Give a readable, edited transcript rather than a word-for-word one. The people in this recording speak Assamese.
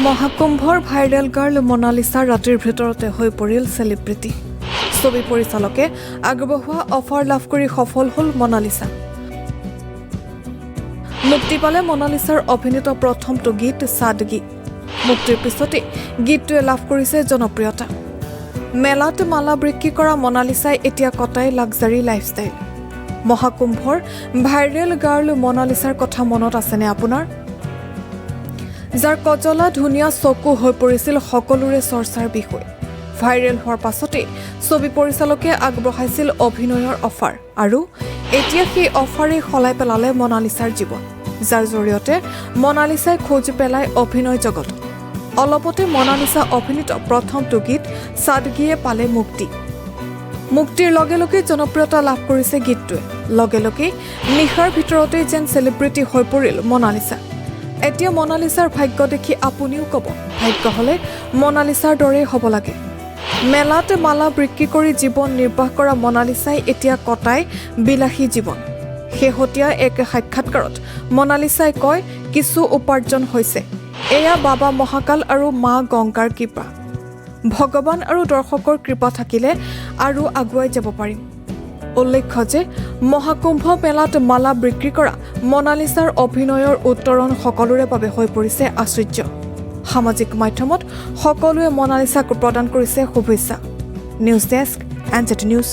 মহাকুম্ভৰ ভাইৰেল গাৰ্ল মনালিছা ৰাতিৰ ভিতৰতে হৈ পৰিল চেলিব্ৰিটি। ছবি পৰিচালকে আগবঢ়োৱা অফাৰ লাভ কৰি সফল হ'ল মনালিছা। মুক্তি পালে মনালিছাৰ অভিনীত প্ৰথমটো গীত সাদগী। মুক্তিৰ পিছতেই গীতটোৱে লাভ কৰিছে জনপ্ৰিয়তা। মেলাত মালা বিক্ৰী কৰা মনালিছাই এতিয়া কটাই লাক্সাৰী লাইফষ্টাইল। মহাকুম্ভৰ ভাইৰেল গাৰ্ল মনালিছাৰ কথা মনত আছেনে আপোনাৰ? যাৰ কজলা ধুনীয়া চকু হৈ পৰিছিল সকলোৰে চৰ্চাৰ বিষয়। ভাইৰেল হোৱাৰ পাছতেই ছবি পৰিচালকে আগবঢ়াইছিল অভিনয়ৰ অফাৰ আৰু এতিয়া সেই অফাৰেই সলাই পেলালে মনালিছাৰ জীৱন, যাৰ জৰিয়তে মনালিছাই খোজ পেলাই অভিনয় জগতত। অলপতে মনালিছা অভিনীত প্ৰথমটো গীত সাদগীয়ে পালে মুক্তি। মুক্তিৰ লগে লগে জনপ্ৰিয়তা লাভ কৰিছে গীতটোৱে। লগে লগেই নিশাৰ ভিতৰতেই যেন চেলিব্ৰিটি হৈ পৰিল মনালিছা। এতিয়া মনালিছাৰ ভাগ্য দেখি আপুনিও ক'ব, ভাগ্য হ'লে মনালিছাৰ দৰেই হ'ব লাগে। মেলাত মালা বিক্ৰী কৰি জীৱন নিৰ্বাহ কৰা মনালিছাই এতিয়া কটাই বিলাসী জীৱন। শেহতীয়া এক সাক্ষাৎকাৰত মনালিছাই কয়, কিছু উপাৰ্জন হৈছে, এয়া বাবা মহাকাল আৰু মা গংগাৰ কৃপা। ভগৱান আৰু দৰ্শকৰ কৃপা থাকিলে আৰু আগুৱাই যাব পাৰিম। উল্লেখ্য যে মহাকুম্ভ মেলাত মালা বিক্ৰী কৰা মনালিছাৰ অভিনয়ৰ উত্তৰণ সকলোৰে বাবে হৈ পৰিছে আশ্চৰ্য। সামাজিক মাধ্যমত সকলোৱে মনালিছাক প্ৰদান কৰিছে শুভেচ্ছা। News desk, N Z news.